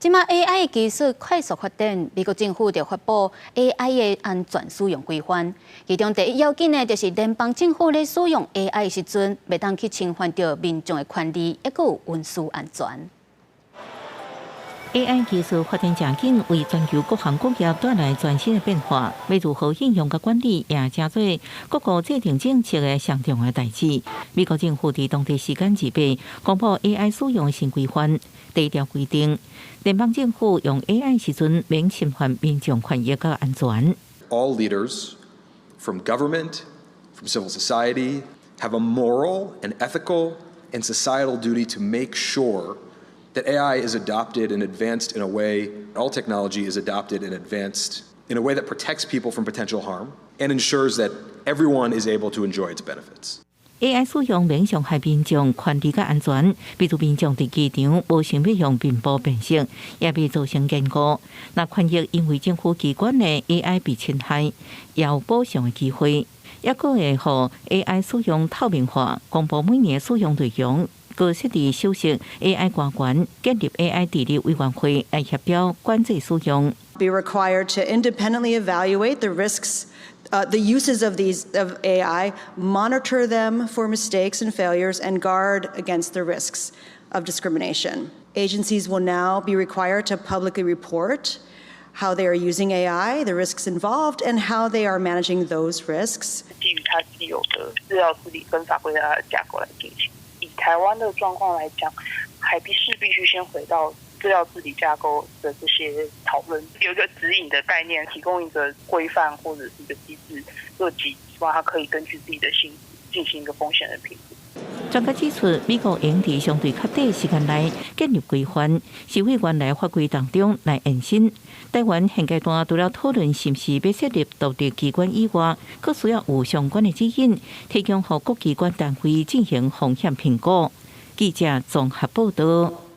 這馬 AI 技術快速發展，美國政府就發布 AI 的安全使用規範。其中第一要緊的，就是聯邦政府咧使用 AI 時陣，袂當去侵犯著民眾的權利，抑閣有隱私安全。 AI 技術發展誠緊，為全球各行各業帶來全新的變化。欲如何應用佮管理，也成做各國制定政策的上重要代誌。美國政府佇當地時間28公布 AI 使用新規範，第一條規定，聯邦政府用 AI 時陣，免侵犯民眾權益佮安全。 All leaders from government, from civil society, have a moral and ethical and societal duty to make sure that AI is adopted and advanced in a way, all technology is adopted and advanced in a way that protects people from potential harm and ensures that everyone is able to enjoy its benefits. AI 使用免傷害民眾權利佮安全，比如民眾佇機場無想欲用面部辨識，也袂造成延誤。若權益因為政府機關的 AI 被侵害，也有補償的機會。抑閣會予 AI 使用透明化，公布每年使用內容。閣設置首席 AI 官員，建立 AI 治理委員會來協調管制使用。 Be required to independently evaluate the risks, the uses of these of AI, monitor them for mistakes and failures, and guard against the risks of discrimination. Agencies will now be required to publicly report how they are using AI, the risks involved, and how they are managing those risks. 基於它既有的資料治理跟法規的架構來進行。以台灣的狀況來講，還必是必須先回到資料治理架構的這些討論，有一個指引的概念，提供一個規範或者是一個機制，各級希望它可以根據自己的性質進行一個風險的評估。專家指出，美國會佇相對較短時間內建立規範，是為原來法規當中來延伸。台灣現階段除了討論是毋是欲設立獨立機關以外，閣需要有相關的指引，提供予各機關單位進行風險評估。記者綜合報道。